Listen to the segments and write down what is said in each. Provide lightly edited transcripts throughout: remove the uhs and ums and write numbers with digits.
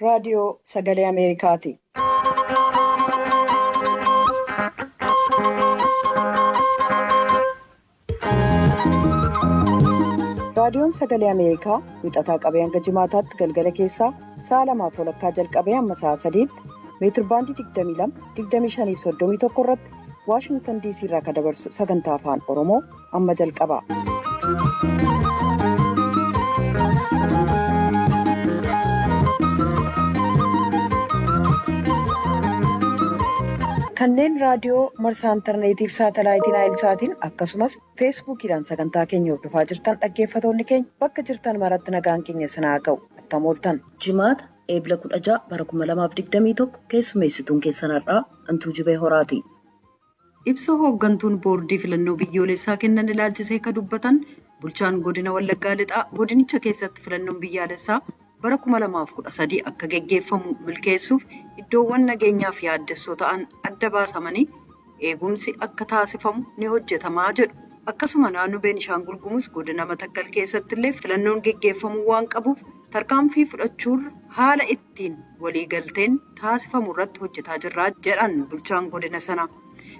Raadiyoo Sagalee Ameerikaati. Raadiyoon Sagalee Ameerikaa wixataa qabee hanga jimaataatti galgala keessaa sa'a lamaaf walakkaa jalqabee hamma sa'a sadiitti meetirbaandii 22, 25 fi 31 irratti Waashingtan DC irraa kan dabarsu sagantaa afaan Oromoo amma jalqaba. Kanneen raadiyoo marsaa intarneetiif saatalaayitiin Naayilsaatiin akkasumas feesbuukiidhaan sagantaa keenya hordofaa jirtan dhaggeeffatoonni keenya bakka jirtan maratti nagaan keenya sinaa ga'u attam ooltan. Jimaata eebla 16 bara 2021 keessummeessituun keessan har'aa Antuu Jibee Horaati. Ibsa hooggantuun boordii filannoo biyyoolessaa kennan ilaalchisee ka dubbatan bulchaan godina Wallaggaa Lixaa godinicha keessatti filannoon biyyaalessaa bara 2013 akka geggeeffamu milkeessuuf iddoowwan nageenyaaf yaaddessoo ta'an adda baasamanii eegumsi akka taasifamu ni hojjetamaa jedhu. Akkasuma naannoo Beenishaangul Gumuz godina Matakkal keessatti illee filannoon geggeeffamuu waan qabuuf tarkaanfii fudhachuurra haala ittiin waliigalteen taasifamu irratti hojjetaa jirraa jedhan bulchaan godina sanaa.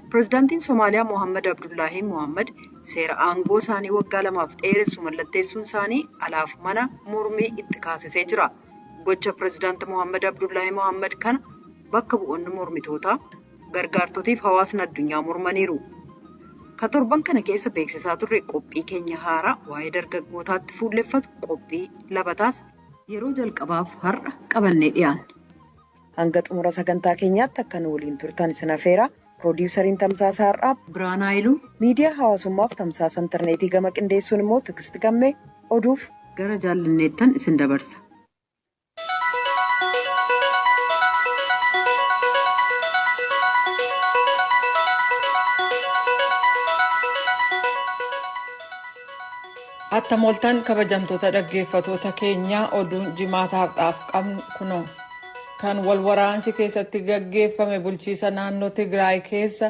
Pireezidaantiin Somaaliyaa Mohaammed Abdullaahi Mohaammed seera aangoo isaanii waggaa lamaaf dheeressu mallatteessuun isaanii alaaf mana mormii itti kaasisee jira. Gocha pireezidaanti Mohaammed Abdullaahi Mohaammed kana bakka bu'oonni mormitootaa gargaartotiif hawaasni addunyaa mormaniiru. Ka torban kana keessa beeksisaa turre qophii keenya haaraa waa'ee dargaggootaatti fuulleffatu qophii labataas yeroo jalqabaaf har'a qabannee dhiyaanne. Hanga xumura sagantaa keenyaatti akka nu waliin turtan isin afeera. Piroodyusariin Tamsaasa Har'aa Biraan Haayiluu miidiyaa hawaasummaaf tamsaasa intarneetii gama qindeessuun immoo Tigisti Gammee oduuf gara jaallanneettan isin dabarsa. Attam ooltan kabajamtoota dhaggeeffatoota keenyaa oduun jimaata har'aaf qabnu kunoo. Kan wal waraansi keessatti gaggeeffame bulchiisa naannoo Tigraay keessa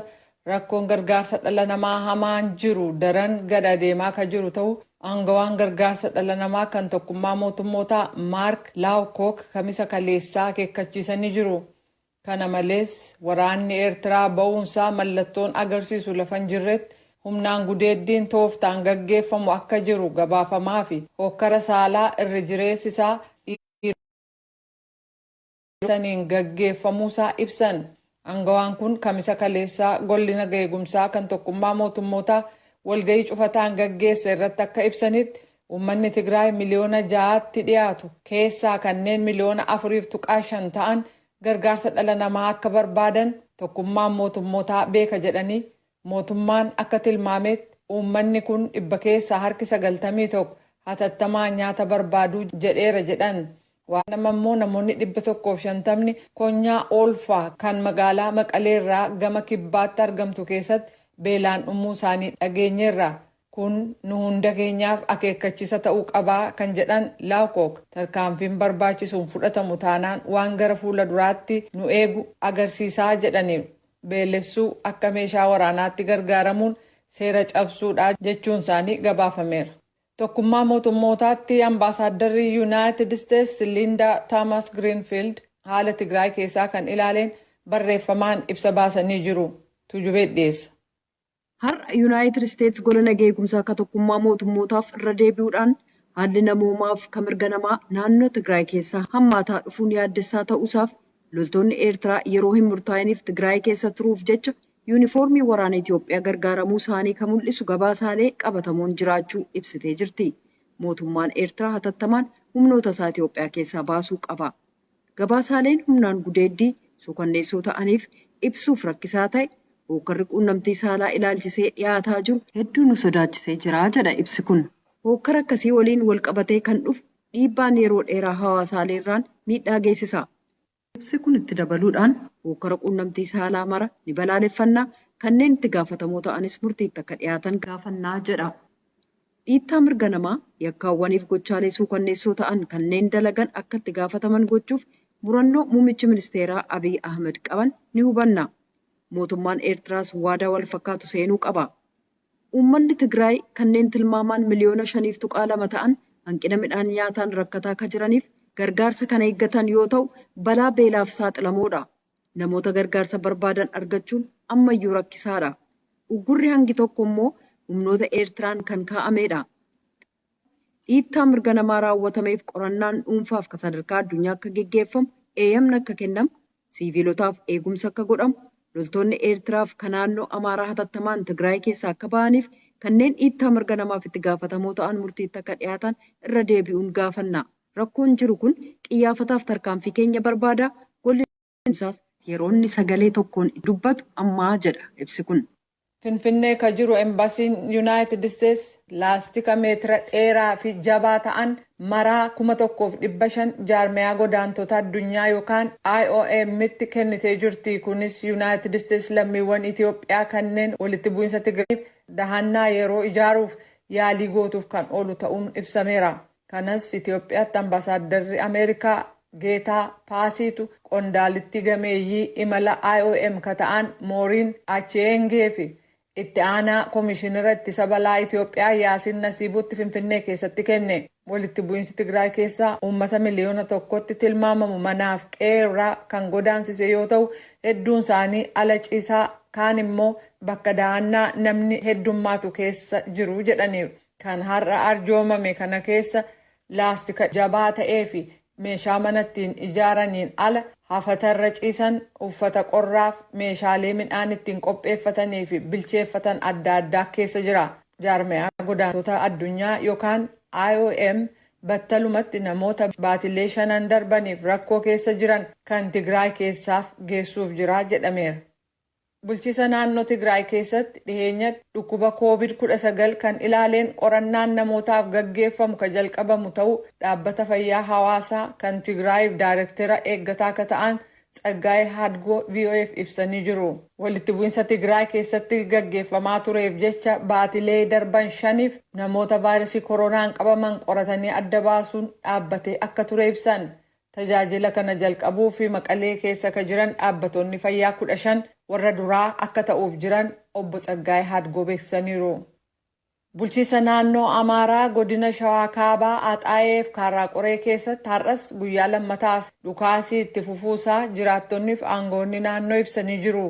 rakkoon gargaarsa dhala namaa hamaan jiru daran gad adeemaa kan jiru ta'uu aangawaan gargaarsa dhala namaa kan tokkummaa mootummootaa Maark Laawkook kamisa kaleessaa akeekkachiisanii jiru. Kana malees waraanni Eertiraa ba'uunsaa mallattoon agarsiisu lafa hin jirretti humnaan gudeeddiin tooftaan gaggeeffamu akka jiru gabaafamaa fi hookkara saalaa irri jireessi isaa dhiirotaniin gaggeeffamuusaa ibsan. Angawaan kun kamisa kaleessaa golli naga eegumsaa kan tokkummaa mootummootaa walgahii cufataan gaggeesse irratti akka ibsanitti uummanni Tigraay miliyoona ja'aatti dhiyaatu keessaa kanneen miliyoona 4.5 ta'an gargaarsa dhala namaa akka barbaadan tokkummaan mootummootaa beeka jedhanii mootummaan akka tilmaametti uummanni kun dhibba keessaa harki 91 hatattamaan nyaata barbaaduu jedheera jedhan. Waan nama immoo namoonni 150 konyaa Oolfaa kan magaalaa Maqalee irraa gama kibbaatti argamtu keessatti beelaan dhumuu isaanii dhageenyeerra. Kun nu hunda keenyaaf akeekkachiisa ta'uu qabaa kan jedhan Laawkook tarkaanfiin barbaachisuun fudhatamu taanaan waan gara fuula duraatti nu eegu agarsiisaa jedhaniiru. Beelessuu akka meeshaa waraanaatti gargaaramuun seera cabsuudha jechuun isaanii gabaafameera. Tokkummaa mootummootaatti ambaasaaddarri Yuunaayitid Isteetsi Liindaa Toomas Giriinfiild haala Tigraay keessaa kan ilaaleen barreeffamaan ibsa baasanii jiru. Tuujubee dhiyeessa. Har'a Yuunaayitid Isteetsi gola nagaa eegumsaa akka tokkummaa mootummootaaf irra deebi'uudhaan haalli namoomaaf kan mirga namaa naannoo Tigraay keessaa hammaataa dhufuun yaaddessaa ta'uusaaf loltoonni Eertiraa yeroo hin murtaa'iniif Tigraay keessa turuuf jecha yuunifoormii waraana Itoophiyaa gargaaramuu isaanii kan mul'isu gabaasaalee qabatamoon jiraachuu ibsitee jirti. Mootummaan Eertiraa hatattamaan humnoota isaa Itoophiyaa keessaa baasuu qaba. Gabaasaaleen humnaan gudeeddii suukanneessoo ta'aniif ibsuuf rakkisaa ta'e hookkarri quunnamtii saalaa ilaalchisee dhiyaataa jiru hedduu nu sodaachisee jira jedha ibsi kun. Hookkara akkasii waliin wal qabatee kan dhufu dhiibbaan yeroo dheeraa hawaasaalee irraan miidhaa geessisa. Ibsi kun itti dabaluudhaan hookkara quunnamtii saalaa mara ni balaaleffannaa kanneen itti gaafatamoo ta'anis murtiitti akka dhiyaatan gaafannaa jedha. Dhiittaa mirga namaa yakkaawwaniif gochaalee suukanneessoo ta'an kanneen dalagan akka itti gaafataman gochuuf murannoo muummichi ministeeraa Abiy Ahmed qaban ni hubanna. Mootummaan Eertiraas waadaa wal fakkaatu seenuu qaba. Uummanni Tigraay kanneen tilmaamaan miliyoona 5.2 ta'an hanqina midhaan nyaataan rakkataa akka jiraniif Gargaarsa kana eeggatan yoo ta'u, balaa beelaaf saaxilamoodha. Namoota gargaarsa barbaadan argachuun ammayyuu rakkisaadha. Uggurri hangi tokko immoo humnoota Eertiraan kan kaa'amedha. Dhiittaa mirga namaa raawwatameef qorannaan dhuunfaaf kan sadarkaa addunyaa akka geggeeffamu, eeyyamni akka kennamu, siiviilotaaf eegumsa akka godhamu, loltoonni Eertiraaf kan naannoo Amaaraa hatattamaan Tigraay keessaa akka ba'aniif kanneen dhiittaa mirga namaaf itti gaafatamoo ta'an murtiitti akka dhiyaatan irra deebi'uun gaafanna. Rakkoon jiru kun xiyyaafataaf tarkaanfii keenya barbaada. Golli isaas yeroo inni sagalee tokkoon dubbatu ammaa jedha ibsi kun. Finfinnee ka jiru Embasiin Yuunaayitid Isteets laastika meetira dheeraa fi jabaa ta'an maraa 1500 jaarmiyaa godaantota addunyaa yookaan IOM'tti kennitee jirti. Kunis Yuunaayitid Isteets lammiiwwan Itoophiyaa kanneen walitti bu'iinsa Tigraayiif dahannaa yeroo ijaaruuf yaalii gootuuf kan oolu ta'uun ibsameera. Kanas Itoophiyaatti ambaasaaddarri Ameerikaa Geetaa Paasiitu qondaalitti gameeyyii imala IOM ka ta'an Mooriin Acheengee fi itti aanaa komishinara ittisa balaa Itoophiyaa Yaasiin Nasiibuutti Finfinnee keessatti kenne. Walitti bu'iinsi Tigraay keessaa uummata 1 miliyoona tilmaamamu manaaf qe'ee kan godaansise yoo ta'u, hedduun isaanii ala ciisaa, kaan immoo bakka dahannaa namni heddummaatu keessa jiru jedhaniiru. Kan har'a arjoomame kana keessa laastika jabaa ta'ee fi meeshaa mana ittiin ijaaraniin ala hafatarra ciisan, uffata qorraaf, meeshaalee midhaan ittiin qopheeffatanii fi bilcheeffatan adda addaa keessa jira. Jaarmiyaa godaantota addunyaa yookaan IOM battalumatti namoota baatilee shanan darbaniif rakkoo keessa jiran kan Tigraay keessaaf geessuuf jira jedhameera. Bulchiisa naannoo Tigraay keessatti dhiheenyatti dhukkuba COVID-19 kan ilaaleen qorannaan namootaaf gaggeeffamu kan jalqabamu ta'uu dhaabbata fayyaa hawaasaa kan Tigraayiif daayirektara eeggataa akka ta'an Tsaggaayee Hadgoo VOAf ibsanii jiru. Walitti bu'iinsa Tigraay keessatti gaggeeffamaa tureef jecha baatilee darban shaniif namoota vaayirasii koronaan qabaman qoratanii adda baasuun dhaabbatee akka ture ibsan. Tajaajila kana jalqabuu fi Maqalee keessa ka jiran dhaabbattoonni fayyaa 15 warra duraa akka ta'uuf jiran obbo Tsaggaayee Hadgoo beeksisaniiru. Bulchiisa naannoo Amaaraa godina Shawaa Kaabaa Axaayee fi Kaarraaqoree keessatti har'as guyyaa lammataaf dhukaasii itti fufuusaa jiraattonnii fi aangoonni naannoo ibsanii jiru.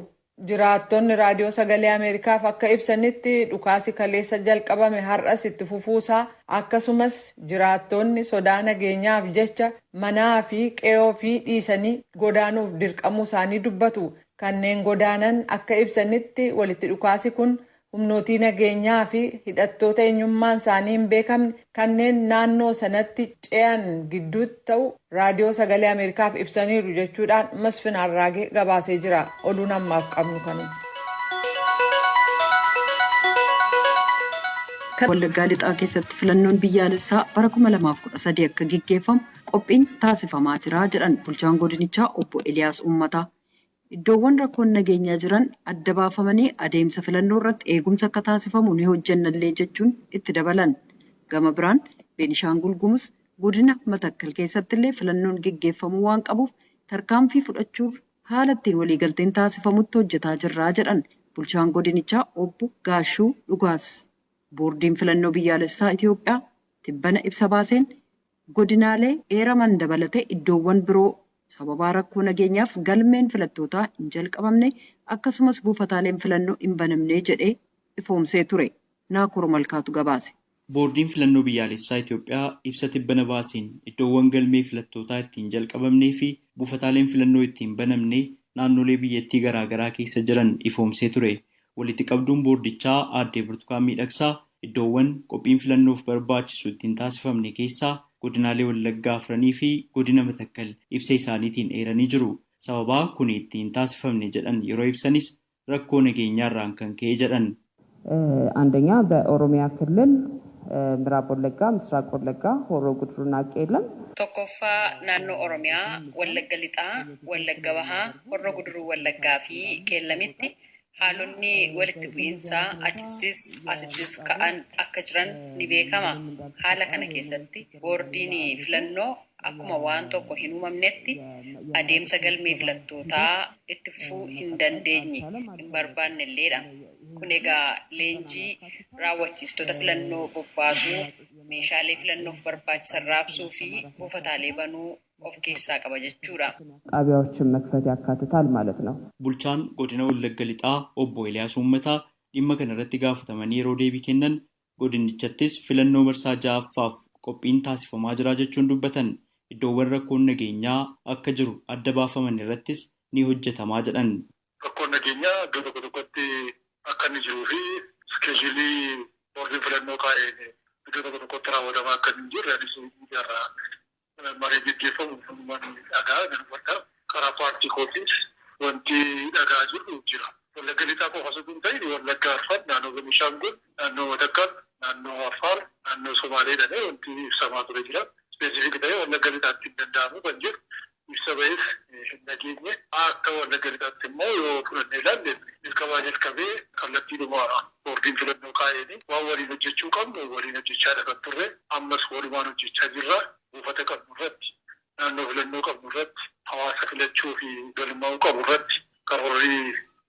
Jiraattonni raadiyoo sagalee Ameerikaaf akka ibsanitti, dhukaasi kaleessa jalqabame har'as itti fufuusaa, akkasumas jiraattonni sodaa nageenyaaf jecha manaa fi qe'oo fi dhiisanii godaanuuf dirqamuu isaanii dubbatu. Kanneen godaanan akka ibsanitti, walitti dhukaasi kun humnootii nageenyaa fi hidhattoota eenyummaan isaanii hin beekamne kanneen naannoo sanatti ce'an gidduutti ta'u raadiyoo sagalee Ameerikaaf ibsaniiru jechuudhaan Masfin Arraagee gabaasee jira. Oduun ammaaf qabnu kanuma. Wallaggaa Lixaa keessatti filannoon biyyaalessaa bara 2013 akka geggeeffamu qophiin taasifamaa jira jedhan bulchaan godinichaa obbo Eliyaas Uummataa. Iddoowwan rakkoon nageenyaa jiran adda baafamanii adeemsa filannoo irratti eegumsa akka taasifamu ni hojjennallee jechuun itti dabalan. Gama biraan Beenishaangul Gumuz godina Matakkal keessatti illee filannoon geggeeffamuu waan qabuuf tarkaanfii fudhachuuf haala ittiin waliigalteen taasifamutti hojjetaa jirraa jedhan bulchaan godinichaa obbo Gaashuu Dhugaas. Boordiin filannoo biyyaalessaa Itoophiyaa tibbana ibsa baaseen godinaalee eeraman dabalatee iddoowwan biroo sababaa rakkoo nageenyaaf galmeen filattootaa hin jalqabamne, akkasumas buufataaleen filannoo hin banamne jedhee ifoomsee ture. Naakoor Malkaatu gabaase. Boordiin filannoo biyyaalessaa Itoophiyaa ibsa tibbana baaseen iddoowwan galmee filattootaa ittiin jalqabamnee fi buufataaleen filannoo ittiin banamne naannolee biyyattii garaa garaa keessa jiran ifoomsee ture. Walitti qabduun boordichaa aadde Birtukaan Miidhagsaa iddoowwan qophiin filannoof barbaachisu ittiin taasifamne keessaa godinaalee Wallaggaa afranii fi godina Matakkal ibsa isaaniitiin eeranii jiru. Sababaa kun ittiin taasifamne jedhan yeroo ibsanis rakkoo nageenyaarraan kan ka'e jedhan. አንደኛ በኦሮሚያ ክልል ምዕራብ ወለጋ፣ ምስራቅ ወለጋ፣ ሆሮ ጉድሩና ቄለም Tokkoffaa naannoo Oromiyaa Wallagga Lixaa, Wallagga Bahaa, Horroo Guduruu Wallaggaa fi Qeellamitti haalonni walitti bu'iinsaa achittis asittis ka'an akka jiran ni beekama. Haala kana keessatti boordiin filannoo akkuma waan tokko hin uumamnetti adeemsa galmee filattootaa itti fufuu hin dandeenye, hin barbaannelleedha. Kun egaa leenjii raawwachiistota filannoo bobbaasuu, Meeshaalee filannoof barbaachisan raabsuu fi buufataalee banuu of keessaa qaba jechuudha. ጣቢያዎችን መክፈት ያካትታል ማለት ነው። Bulchaan godina Wallagga Lixaa obbo Eliyaas Uummataa dhimma kana irratti gaafatamanii yeroo deebii kennan godinichattis filannoo marsaa ja'affaaf qophiin taasifamaa jira jechuun dubbatan. Iddoowwan rakkoon nageenyaa akka jiru adda baafaman irrattis ni hojjetamaa jedhan. Rakkoon nageenyaa iddoo tokko tokkotti akka inni jiruu fi iskeejilii boordiin filannoo kaa'een iddoo tokko tokkotti raawwatamaa akka hin jirre anis miidiyaarraa maree geggeeffamu hundummaan dhagaa nan hubadha. Karaa paartii kootiis wanti dhagaa jiru jira. Wallagga Lixaa qofa osoo hin ta'in Wallagga Arfan, naannoo Benishaangul, naannoo Matakkal, naannoo Affaar, naannoo Somaalee dha wanti ibsamaa ture jira. Ispeesifik ta'ee Wallagga Lixaatti hin danda'amu kan jedhu ibsa ba'ees hin dhageenye. Akka Wallagga Lixaatti immoo yoo fudhannee ilaalle jalqabaa jalqabee kallattiidhuma boordiin filannoo kaa'een waan waliin hojjechuu qabnu waliin hojjechaadha kan turre, ammas walumaan hojjechaa jirra. Buufata qabnu irratti, naannoo filannoo qabnu irratti, hawaasa filachuu fi galmaa'uu qabu irratti karoorri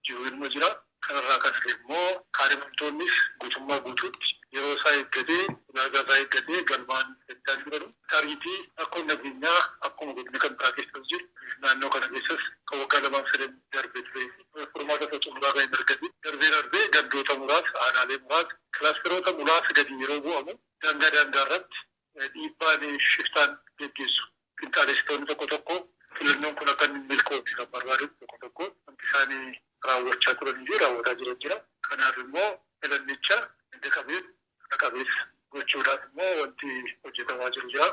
jiru ilma jira. Kanarraa kan hafe immoo kaadhimamtoonnis guutummaa guutuutti yeroo isaa eeggatee, ulaagaa isaa eeggatee galmaan filachaa jiran. Tariitii rakkoon nageenyaa akkuma godina kan biraa keessas jiru naannoo kana keessas kan waggaa lamaan sadan darbee ture furmaata isa xumuraa kan hin argatin darbee darbee gandoota muraasa, aanaalee muraasa, kilaasteroota muraasa gadi yeroo bu'amu daangaa daangaa irratti dhiibbaan shiftaan geggeessu qinxaalessitoonni tokko tokko filannoon kun akka inni milkoomne kan barbaadu tokko tokko wanti isaanii raawwachaa turanii fi raawwataa jiran jira. Kanaaf immoo filannicha hunda qabeessa gochuudhaaf immoo wanti hojjetamaa jiru jira.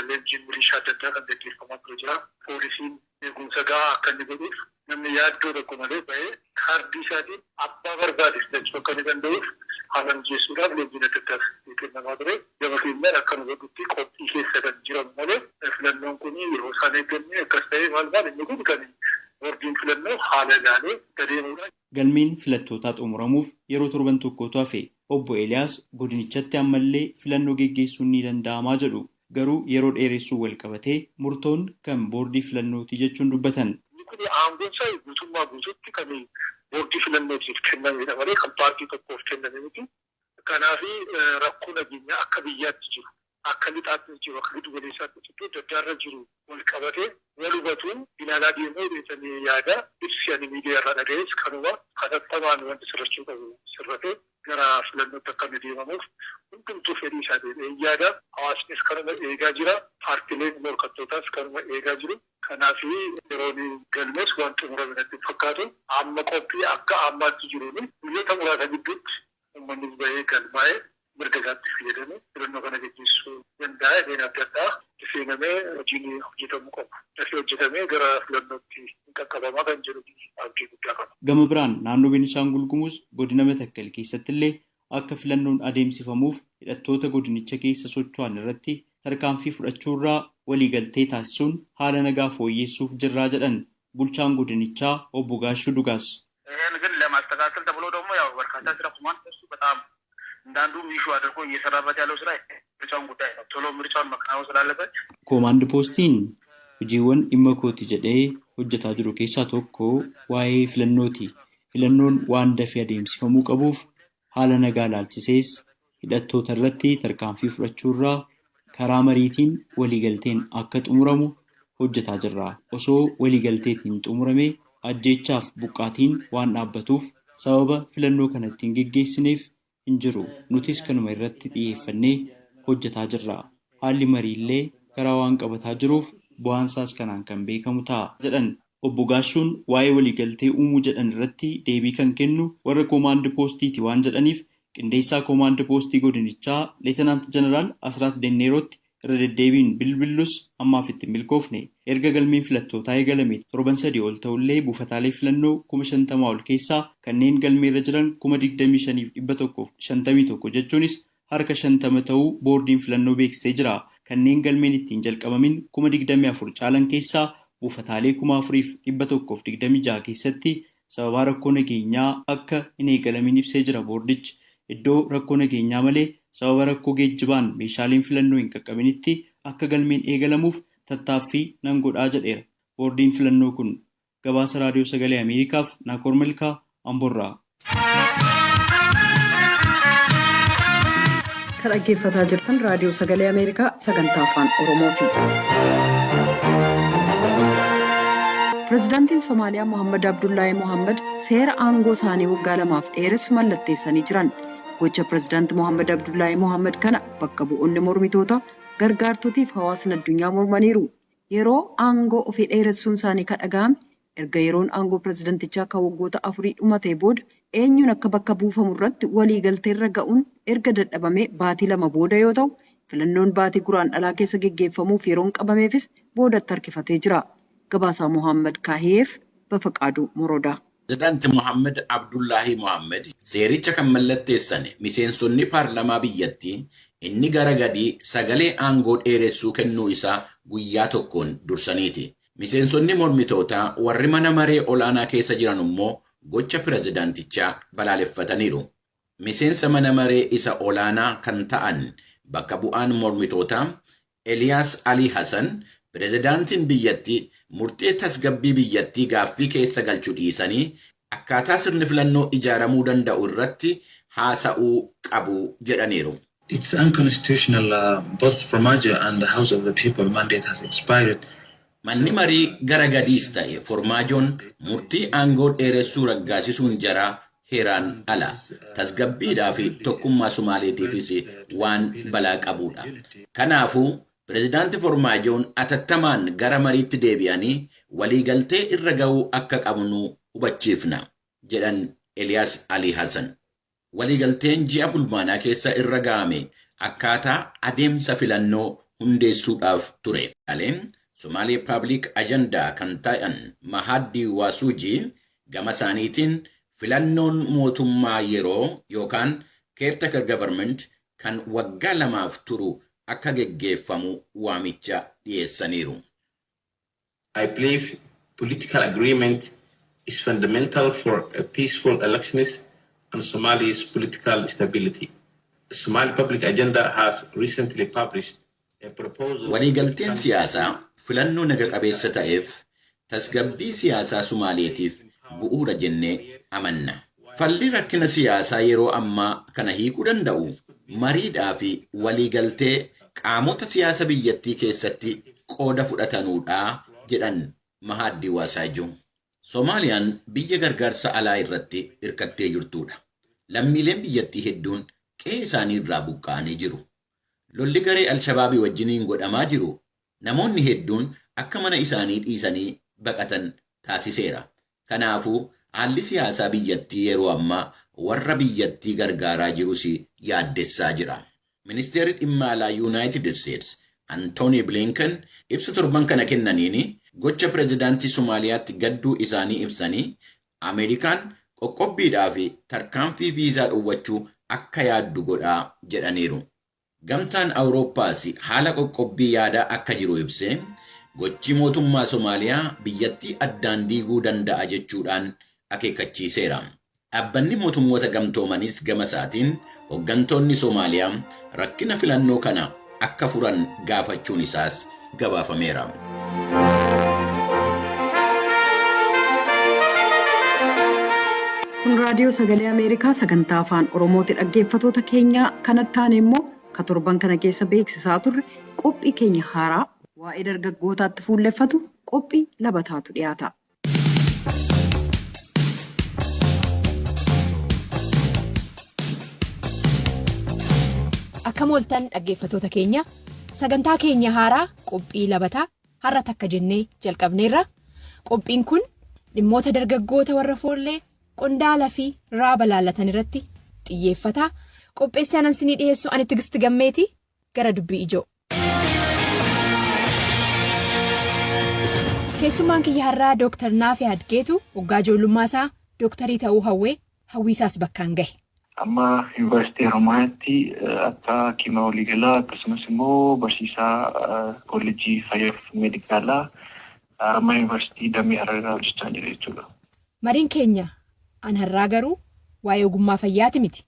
Leenjiin milishaa adda addaa kan gaggeeffamaa ture jira. Poolisiin eegumsa gahaa akka inni godhuuf namni yaaddoo tokko malee ba'ee kaardii isaatiin abbaa barbaade filachuu akka inni danda'uuf haala mijeessuudhaaf leenjiin adda addaas kennamaa ture. Gama keenyaan akka nu godhutti qophii keessa kan jiran malee filannoon kun yeroo isaan eegganne akkas ta'ee maal maal inni kun kan boordiin filannoo haala ilaalee adeemuudha. Galmeen filattootaa xumuramuuf yeroo torban tokkotu hafe. Obbo Eliyaas godinichatti ammallee filannoo geggeessuun ni danda'amaa jedhu. Garuu yeroo dheeressuu wal qabatee murtoon kan boordii filannooti jechuun dubbatan. Inni kun aangoon isaa guutummaa guutuutti kan boordii filannootiif kennamedha malee kan paartii tokkoof kenname miti. Kanaaf rakkoo nageenyaa akka biyyaatti jiru, akka lixaatti jiru, akka giddu galeessaatti jiru, adda addaarra jiru wal qabatee wal hubatuun ilaalaa deemuu beekanii yaada ibsi ani miidiyaa irraa dhaga'es kanuma hatattamaan wanti sirrachuu qabu sirratee gara filannootti akka inni deemamuuf hundumtuu fedhii isaa deebi'ee yaada. Hawaasnis kanuma eegaa jira. Paartileen morkattootaas kanuma eegaa jiru. Kanaaf yeroon galmees waan xumurame natti hin fakkaatu. Amma qophii akka ammaatti jiruun guyyoota muraasa gidduutti uummannis bahee galmaa'ee mirga isaatti fayyadamee filannoo kana gaggeessuu danda'a. Ideen adda addaa seenamee hojiin hojjetamuu qabu. Dafee hojjetamee gara filannootti hin qaqqabamaa kan jedhu abdii guddaa qaba. Gama biraan naannoo Beenishaangul Gumuz godina Matakkal keessatti illee akka filannoon adeemsifamuuf hidhattoota godinicha keessa socho'an irratti tarkaanfii fudhachuurraa waliigaltee taasisuun haala nagaa fooyyessuuf jirraa jedhan bulchaan godinichaa obbo Gaashuu Dugaas. ይህን ግን ለማስተካከል ተብሎ ደግሞ ያው በርካታ ስራ ቁሟል። እሱ በጣም እንዳንዱም ኢሹ አድርጎ እየሰራበት ያለው ስራ ምርጫውን ጉዳይ ነው። ቶሎ ምርጫውን መከናወን ስላለበት Koomaand poostiin hojiiwwan dhimma kooti jedhee hojjetaa jiru keessaa tokko waa'ee filannooti. Filannoon waan dafee adeemsifamuu qabuuf haala nagaa ilaalchisees hidhattoota irratti tarkaanfii fudhachuurraa karaa mariitiin waliigalteen akka xumuramu hojjetaa jirra. Osoo waliigalteetiin xumurame ajjeechaaf buqqaatiin waan dhaabbatuuf sababa filannoo kana ittiin geggeessineef hin jiru. Nutis kanuma irratti xiyyeeffannee hojjetaa jirra. Haalli mariillee karaa waan qabataa jiruuf bu'aan isaas kanaan kan beekamu ta'a jedhan. Obbo Gaashuun waa'ee waliigaltee uumuu jedhan irratti deebii kan kennu warra koomaand poostiiti waan jedhaniif qindeessaa koomaand poostii godinichaa Leetanaant Jeneraal Asraat Denneerootti irra deddeebiin bilbillus ammaaf itti hin milkoofne. Erga galmeen filattootaa eegalame torban 3 ol ta'ullee buufataalee filannoo 50,000 ol keessaa kanneen galmeerra jiran 25,151 jechuunis harka 50 ta'uu boordiin filannoo beeksisee jira. Kanneen galmeen ittiin jalqabamin 24,000 caalan keessaa buufataalee 4,126 keessatti sababaa rakkoo nageenyaa akka hin eegalamin ibsee jira boordichi. Iddoo rakkoo nageenyaa malee sababa rakkoo geejjibaan meeshaaleen filannoo hin qaqqabinitti akka galmeen eegalamuuf tattaaffii nan godhaa jedheera. Boordiin filannoo kun gabaasa raadiyoo sagalee Ameerikaaf Naakoor Malkaa Amborraa. Kan dhaggeeffataa jirtan Raadiyoo Sagalee Ameerikaa sagantaa Afaan Oromooti. Pireezidaantiin Somaaliyaa Mohaammed Abdullaahi Mohaammed seera aangoo isaanii waggaa 2f dheeressu mallatteessanii jiran. Gocha Pireezidaanti Mohaammed Abdullaahi Mohaammed kana bakka bu'oonni mormitoota gargaartotiif hawaasni addunyaa mormaniiru. Yeroo aangoo ofii dheeressuun isaanii kan dhaga'ame erga yeroon aangoo pireezidantichaa kan waggoota 4 dhumatee booda eenyuun akka bakka buufamu irratti waliigalteerra ga'uun erga dadhabamee baatii 2 booda yoo ta'u, filannoon baatii guraandhalaa keessa geggeeffamuuf yeroon qabameefis boodatti harkifatee jira. Gabaasaa Mohaammed Kaahiyeef Bafaqaaduu Morodaa. Pireezidaanti Mohaammed Abdullaahi Mohaammed seericha kan mallatteessan miseensonni paarlamaa biyyattii inni gara gadii sagalee aangoo dheeressuu kennuu isaa guyyaa tokkoon dursaniiti. Miseensonni mormitootaa warri mana maree olaanaa keessa jiran immoo gocha pireezidaantichaa balaaleffataniiru. Miseensa mana maree isa olaanaa kan ta'an bakka bu'aan mormitootaa Eliyaas Alii Hassan pireezidaantiin biyyattii murtee tasgabbii biyyattii gaaffii keessa galchuu dhiisanii akkaataa sirni filannoo ijaaramuu danda'u irratti haasa'uu qabu jedhaniiru. It's unconstitutional. Both Farmajo and the House of the People mandate has expired. Manni marii gara gadiis ta'e Formaajoon murtii aangoo dheeressuu raggaasisuun jaraa heeraan ala. Tasgabbiidhaa fi tokkummaa Somaaleetiifis waan balaa qabudha. Kanaafuu pireezidaanti Formaajoon atattamaan gara mariitti deebi'anii waliigaltee irra ga'uu akka qabnu hubachiifna jedhan Eliyaas Alii Hassan. Waliigalteen ji'a fulbaanaa keessa irra ga'ame akkaataa adeemsa filannoo hundeessuudhaaf ture. Somaalee Public Agenda kan ta'an Mahaddi Waasuujii gama isaaniitiin filannoon mootummaa yeroo yookaan caretaker government kan waggaa 2f turu akka geggeeffamu waamicha dhiyeessaniiru. I believe political agreement is fundamental for a peaceful elections and Somalia's political stability. The Somali Public Agenda has recently published a proposal. Waliigalteen siyaasaa filannoo naga qabeessa ta'eef tasgabbii siyaasaa Somaaleetiif bu'uura jennee amanna. Falli rakkina siyaasaa yeroo ammaa kana hiikuu danda'u mariidhaa fi waliigaltee qaamota siyaasa biyyattii keessatti qooda fudhatanuudha jedhan Mahaddi Waasaajuu. Somaaliyaan biyya gargaarsa alaa irratti hirkattee jirtudha. Lammiileen biyyattii hedduun qe'ee isaanii irraa buqqa'anii jiru. Lolli garee Alshabaabii wajjiniin godhamaa jiru namoonni hedduun akka mana isaanii dhiisanii baqatan taasiseera. Kanaafuu haalli siyaasaa biyyattii yeroo ammaa warra biyyattii gargaaraa jirus yaaddessaa jira. Ministeerri dhimma alaa Yuunaayitid Isteets Antooni Bilinken ibsa torban kana kennaniin gocha pireezidaantii Somaaliyaatti gadduu isaanii ibsanii Ameerikaan qoqqobbiidhaa fi tarkaanfii viizaa dhowwachuu akka yaaddu godhaa jedhaniiru. Gamtaan Awurooppaas haala qoqqobbii yaadaa akka jiru ibsee gochi mootummaa Somaaliyaa biyyattii addaan diiguu danda'a jechuudhaan akeekkachiiseera. Dhaabbanni mootummoota gamtoomanis gama isaatiin hooggantoonni Somaaliyaa rakkina filannoo kana akka furan gaafachuun isaas gabaafameera. Kun Raadiyoo Sagalee Ameerikaa sagantaa Afaan Oromooti. Dhaggeeffatoota keenya kanatti taane immoo ka torban kana keessa beeksisaa turre qophii keenya haaraa waa'ee dargaggootaatti fuulleffatu qophii labataatu dhiyaata. Akkam ooltan dhaggeeffatoota keenya, sagantaa keenya haaraa qophii labataa har'a takka jennee jalqabneerra. Qophiin kun dhimmoota dargaggoota warra foollee, qondaala fi raaba laallatan irratti xiyyeeffata. Qopheessaan ansinii dhiyeessu ani Tigisti Gammeeti. Gara dubbii ijoo. Keessummaan kiyya har'aa Dooktar Naafii Adgeetu waggaa ijoollummaa isaa dooktarii ta'uu hawwee hawwiisaas bakkaan gahe. Amma Yuunivarsiitii Haromaayaatti akka hakiima waliigalaa akkasumas immoo barsiisaa koolleejjii fayyaa fi meedikaalaa Haromaayaa Yuunivarsiitii Damee Hararii hojjechaa jira jechuudha. Mariin keenya an har'aa garuu waa'ee ogummaa fayyaati miti.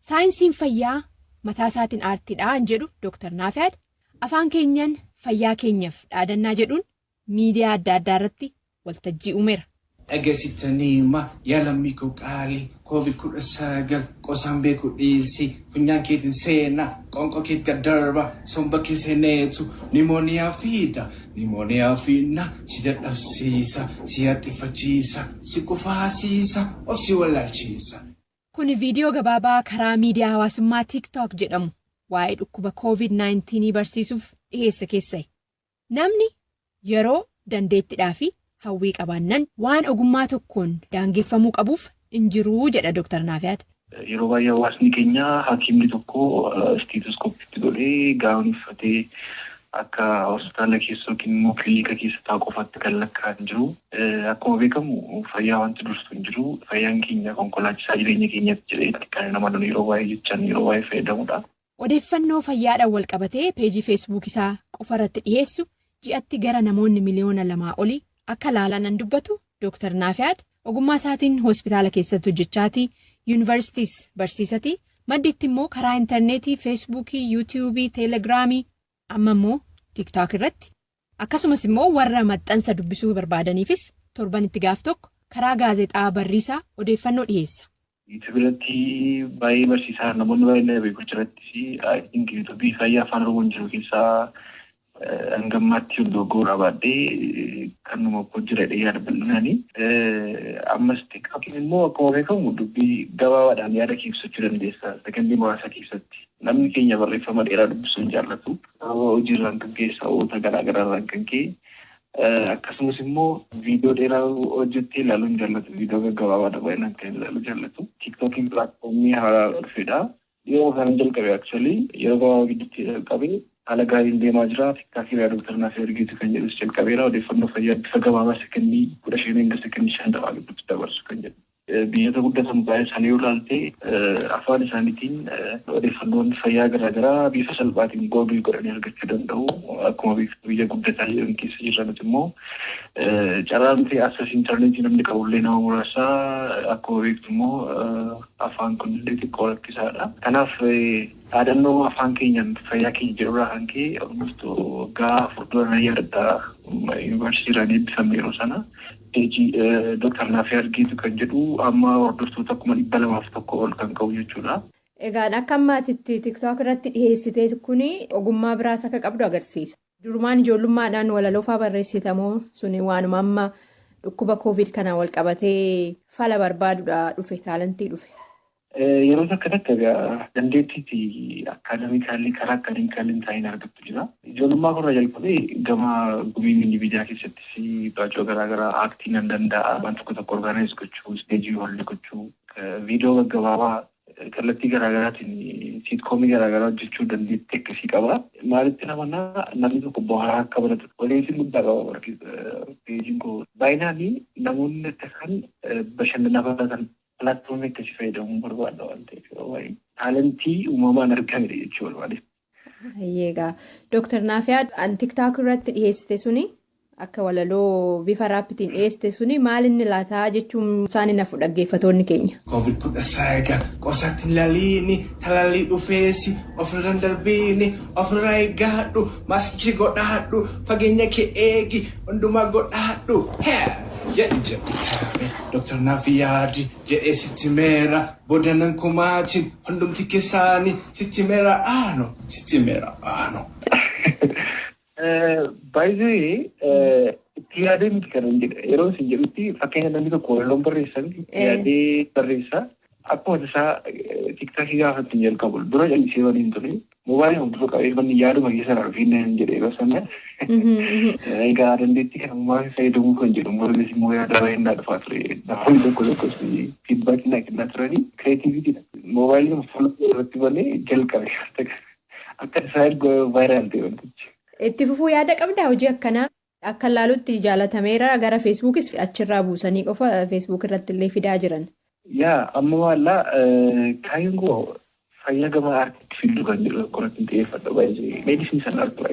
Saayinsiin fayyaa mataa isaatiin aartiidha an jedhu Dooktar Naafiyaad afaan keenyan fayyaa keenyaaf dhaadannaa jedhuun miidiyaa adda addaa irratti waltajjii uumeera. Dhageessitanii yaa lammii koo qaalii, COVID-19 qosaan beeku dhiisi, funyaan keetiin seenaa, qoonqoo keetti darba, somba kee seeneetu nimooniyaa fiida, nimooniyaa fiidna, si dadhabsiisa, si haxxifachiisa, si kufaasiisa, of si wallaalchiisa. Kun viidiyoo gabaabaa karaa miidiyaa hawaasummaa TikTok jedhamu waa'ee dhukkuba COVID-19 barsiisuuf dhiyeesse keessai. Namni yeroo, dandeettidhaa fi hawwii qabaannan waan ogummaa tokkoon daangeffamuu qabuuf hin jiruu jedha Dr. Naafiyaad. Yeroo baay'ee hawaasni keenya hakiimni tokko isteetoskoopitti godhee gown uffatee akka hospitaala keessa yookiin immoo kilinika keessa taa'u qofaatti kan lakkaa'an jiru. Akkuma beekamu, fayyaa wanti dursu hin jiru. Fayyaan keenya konkolaachisaa jireenya keenyatti jedhee kan nama yeroo baay'ee jechaan yeroo baay'ee fayyadamudha. Odeeffannoo fayyaadhaan wal qabatee peejii Feesbuuk isaa qofa irratti dhiyeessu ji'atti gara namoonni 2 miliyoona olii akka laalanan dubbatu Dr. Naafiyaad ogummaa isaatiin hospitaala keessatti hojjechaatii, yuunivarsiitiis barsiisatii, madditti immoo karaa intarneetii, Feesbuukii, Yuutiyuubii, Teelegiraamii, amma immoo TikTok irratti, akkasumas immoo warra maxxansa dubbisuu barbaadaniifis torbanitti gaaf tokko karaa gaazexaa Barriisaa odeeffannoo dhiyeessa. YouTube irratti baay'ee barsiisaa, namoonni baay'een na beeku jiratti. I think YouTube fayyaa afaan Oromoon jiru keessaa hanga ammaatti dogoggora baadhee kanuma koo jira jedhee yaada bal'inaani. Ammas TikTokiin immoo akkuma beekamu dubbii gabaabaadhaan yaada kee ibsachuu dandeessa sekondii muraasa keessatti. Namni keenya barreeffama dheeraa dubbisuu hin jaallatu. Sababa hojiirraan kan ka'e, sababoota garaa garaarraan kan ka'e, akkasumas immoo viidiyoo dheeraa hojjettee ilaaluu hin jaallatu. Viidiyoo gaggabaabaadha baay'inaan kan ilaaluu jaallatu. TikTokiin pilaatfoormii haaraa dhufedha. Yeroo kana jalqabe, actually yeroo gabaabaa gidduutti jalqabe, haala gaariin deemaa jira. TikTokii irraa Dooktar Naafii Argiitu kan jedhus jalqabeera. Odeeffannoo fayyaa bifa gabaabaa sekondii 15 hanga sekondii 50 gidduutti dabarsu kan jedhu. Biyyoota guddatan baay'ee isaanii yoo ilaalte, afaan isaaniitiin odeeffannoon fayyaa garaagaraa bifa salphaatiin Google godhanii argachuu danda'u. Akkuma biyya guddataa jiran keessa jiranitti immoo carraan ta'e access intarneetii namni qabullee nama muraasa. Akkuma beektu immoo afaan kunillee xiqqoo rakkisaadha. Kanaaf dhaadannoo afaan keenyaan fayyaa keenya jedhurraa kan ka'e, almost waggaa 4 dura nan yaadadha, yuunivarsiitiirraan eebbifame yeroo sana. Peejii Dooktar Naafii Argiitu kan jedhu amma hordoftoota 201,000 ol kan qabu jechuudha. Egaan akka ammaatitti TikTok irratti dhiyeessitee kuni ogummaa biraas akka qabdu agarsiisa. Durumaan ijoollummaadhaan walaloo fa'aa barreessitamoo, suni waanuma amma dhukkuba COVID kanaan wal qabatee fala barbaadudha dhufe, talentii dhufe? Yeroo takka takka dandeettiitti academically, karaa academically hin taa'in argattu jira. Ijoollummaa korraa jalqabee gama gumii miidiyaa keessattis baacoo garaagaraa actii nan danda'a. Waan tokko tokko organize gochuu, stage hold gochuu, viidiyoo gaggabaabaa kallattii garaagaraatiin sitcomii garaagaraa hojjechuu dandeettii akkasii qaba. Maalitti namanaa namni tokko bohaaraa akka baratu waliin guddaa qaba peejiin koo. Baay'inaan namoonni akka isaan bashannana baratan pilaatfoormii akkasii fayyadamuu barbaada waan ta'eef, yeroo baay'ee talentii uumamaan argamedha jechuu barbaade. Egaa Dooktar Naafiyaa, an TikTok irratti dhiyeessite suni, akka walaloo bifa raappitiin dhiyeessite suni, maal inni laataa jechuun isaan nafu dhaggeeffatoonni keenya. COVID-19 qosatti hin laliini, talaalii dhufeessi ofirra hin darbiini, ofirraa eeggadhu, maaskii godhadhu, fageenya kee eegi, hundumaa godhadhu. Jedhi jedhi kaame Dooktar Naafiyaadi jedhee sitti meera, boodanan kumaatiin hundumti keessaanii sitti meera aano, sitti meera aano. Baay'ee itti yaadee miti kan hin jedhe. Yeroo isin jedhutti, fakkeenya namni tokko walaloon barreessan itti yaadee barreessa. Akkuma isaa TikTokii gaafa ittiin jalqabu dura callisee waliin ture. Moobaayilii dura qabee manni yaaduma keessa irraa dhufee hin jedhe yeroo sana. Egaa dandeettii kana maal fayyadamuu kan jedhu mormis immoo yaada baay'ee naa dhufaa ture. Namoonni tokko tokkos feedbackii naa kennaa turanii creativitydha. Moobaayilii fuula irratti malee jalqabe. Akka isaa viral ta'e wantichi. Itti fufuu yaada qabdaa hojii akkanaa? Akka ilaalutti jaalatameera, gara Feesbuukis achirraa buusanii qofa Feesbuuk irratti illee fidaa jiran. Yaa, amma maallaa kaayyoon koo fayyaa gama aartiitti fiduu kan jedhu tokko irratti xiyyeeffadha baay'ee. Meedisinii sana argu,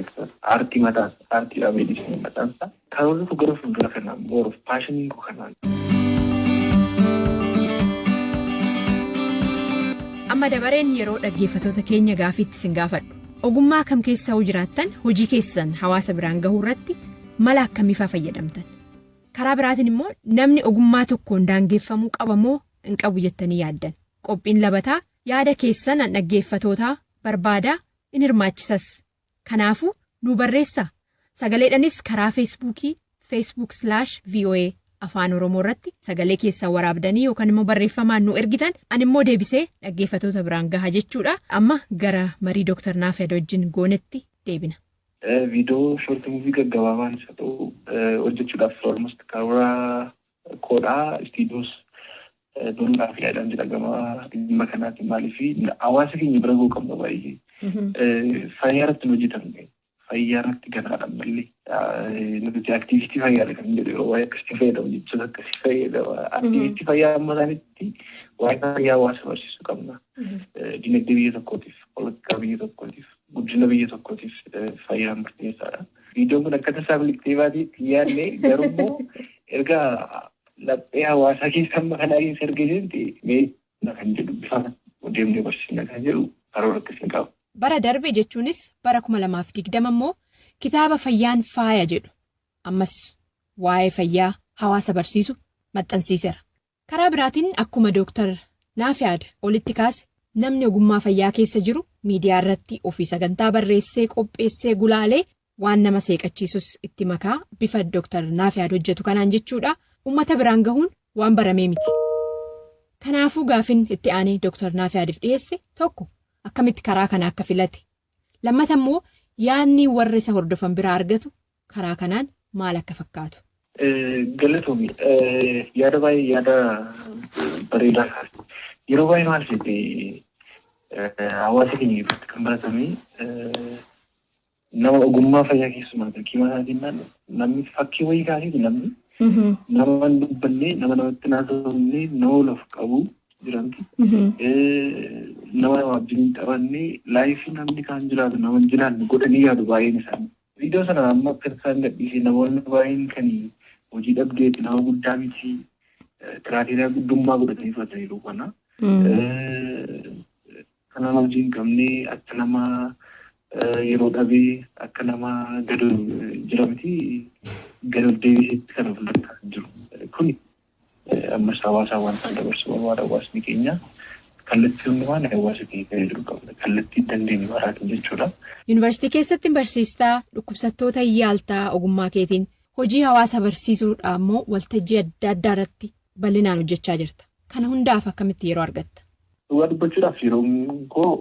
aartii mataan aartiidha meedisinii mataan isaa. Karoorri koo gara fuuldura kanaan more of passioniin koo kanaan. Amma dabareen yeroo dhaggeeffatoota keenya gaafiitti isin gaafadhu. Ogummaa kam keessa hoo jiraattan, hojii keessan hawaasa biraan gahuu irratti mala akkamiifaa fayyadamtan? Karaa biraatiin immoo namni ogummaa tokkoon daangeffamuu qaba moo hin qabu jettanii yaaddan? Qophiin labataa yaada keessan dhaggeeffatootaa barbaadaa in hirmaachisas. Kanaafuu nu barreessaa. Sagaleedhanis karaa Feesbuukii Facebook/VOA Afaan Oromoo irratti sagalee keessan waraabdanii yookaan immoo barreeffamaan nu ergitan, ani immoo deebisee dhaggeeffatoota biraan gaha jechuudha. Amma gara marii Dooktar Naafyad wajjin goonetti deebina. Viidiyoo short movie gaggabaabaan isa ta'u hojjechuudhaaf almost karoora koodhaa istiidiyoos banuudhaaf yaadaan jira gama dhimma kanaatiin. Maaliif, hawaasa keenya bira ga'uu qabna baay'ee. Fayyaa irratti hin hojjetamne, fayyaa irratti ganaadha malee. Nuti aktiivistii fayyaadha kan jedhu yeroo waa'ee akkasii fayyadamu, jechoota akkasii fayyadama. Aktiivistii fayyaa amma isaanitti waa'ee fayyaa hawaasa barsiisuu qabna. Dinagdee biyya tokkootiif, poolitikaa biyya tokkootiif, guddina biyya tokkootiif fayyaan murteessaadha. Viidiyoon kun akka tasaa miliqxee baateetti yaadne, garuu erga laphee hawaasaa keessa amma kanaa keessa erga seente, mee kan jedhu bifa deemnee barsiisna kan jedhu karoora akkasii qaba. Bara darbe, jechuunis bara 2020 immoo, kitaaba "Fayyaan Faaya" jedhu, ammas waa'ee fayyaa hawaasa barsiisu maxxansiiseera. Karaa biraatiin, akkuma Dooktar Naafiyaad olitti kaase, namni ogummaa fayyaa keessa jiru miidiyaa irratti ofii sagantaa barreessee, qopheessee, gulaalee, waan nama seeqachiisus itti makaa, bifa Dooktar Naafiyaad hojjetu kanaan jechuudha, uummata biraan gahuun waan baramee miti. Kanaafuu gaafin itti aanee Dooktar Naafiyaadiif dhiyeesse tokko, akkamitti karaa kana akka filate, lammata immoo yaadni warra isa hordofan biraa argatu karaa kanaan maal akka fakkaatu. Galatoomi, yaada baay'ee yaada bareedaa kaase. Yeroo baay'ee maal jette, hawaasa keenya keessatti kan baratame nama ogummaa fayyaa, keessumaa hakiima isaatiin, namni fakkii wayii kaaseeti, namni nama hin dubbanne, nama namatti naasofne, nama ol of qabu jiranti. Nama nama wajjin hin taphanne, life namni kaan jiraatu nama hin jiraanne godhanii yaadu baay'een isaanii. Viidiyoo sana amma akka isaan gadhiisee namoonni baay'een kan hojii dhabdeetti, nama guddaa miti, criteria guddummaa godhatanii fudhataniiru kana. Kan nama hojii hin qabne, akka nama yeroo dhabee, akka nama gad jira miti, gad of deebiseetti kan of lakkaa jiru. Kuni ammas hawaasaa wanta dabarsuu barbaada. Hawaasni keenya kallattii hundumaan hawaasa keenya fayyaduu qabna. Kallattii dandeenyu maraatiin jechuudha. Yuunivarsiitii keessatti barsiistaa, dhukkubsattoota yaaltaa, ogummaa keetiin hojii hawaasa barsiisuudhaan immoo waltajjii adda addaa irratti bal'inaan hojjechaa jirta. Kana hundaaf akkamitti yeroo argatta? Dhugaa dubbachuudhaaf yeroon koo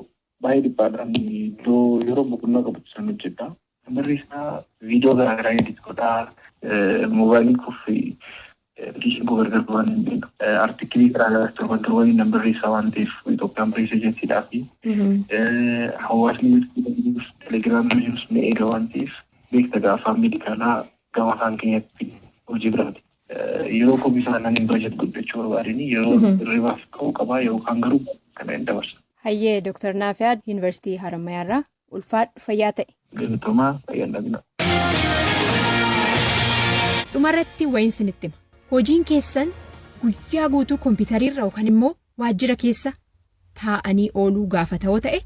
baay'ee dhiphaadha. Iddoo yeroo boqonnaa qabutti san hojjedha. Barreessaa, viidiyoo garaagaraa edit godhaa, moobaayilii koo fi application koo gargar waan hin beeku. Artikilii garaagaraa torban torbaniin nan barreessaa waan ta'eef Itoophiyaan Press Agencydhaa fi hawaasni Telegiraamii jirus ni eega waan ta'eef, beekta, afaan meedikaalaa gama afaan keenyatti hojii biraati. Yeroo koo bifa naan budget guddachuu barbaadanii yeroo hirribaaf qabu qabaa yookaan garuu kana hin dabarsa. Hayyee, Dooktar Naafiyaad, Yuunivarsiitii Harammayaarraa ulfaadhu, fayyaa ta'e. Galatoomaa, fayyaan dhabina. Dhumarratti wayiin sinitti hima. Hojiin keessan guyyaa guutuu kompiitariirra yookaan immoo waajjira keessa taa'anii ooluu gaafa ta'oo ta'e,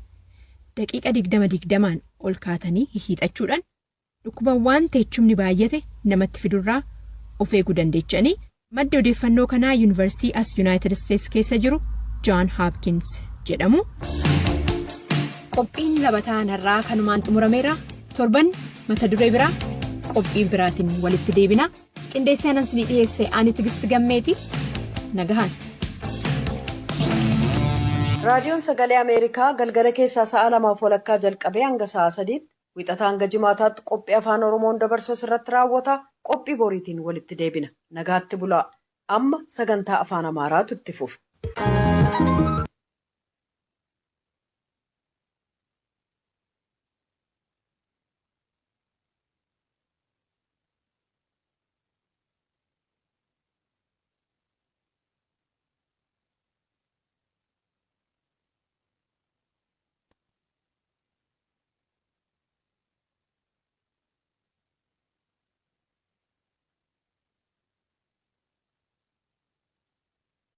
daqiiqa 20 20n ol kaatanii hiixachuudhaan dhukkubawwan teechumni baay'ate namatti fidurraa of eeguu dandeechanii. Maddi odeeffannoo kanaa yuunivarsiitii as Yuunaayitid Isteets keessa jiru John Hopkins jedhamu. Qophiin labataa har'aa kanumaan xumurameera. Torban mata duree biraa, qophii biraatiin walitti deebina. Qindeessee anan isinii dhiyeesse ani Tigisti Gammeeti. Nagahaan. Raadiyoon Sagalee Ameerikaa galgala keessaa sa'a 2:30 jalqabee hanga sa'a 3tti wixataa hanga jimaataatti qophii Afaan Oromoon dabarsu asirratti raawwata. Qophii boriitiin walitti deebina. Nagaatti bulaa. Amma sagantaa Afaan Amaaraatu itti fufa.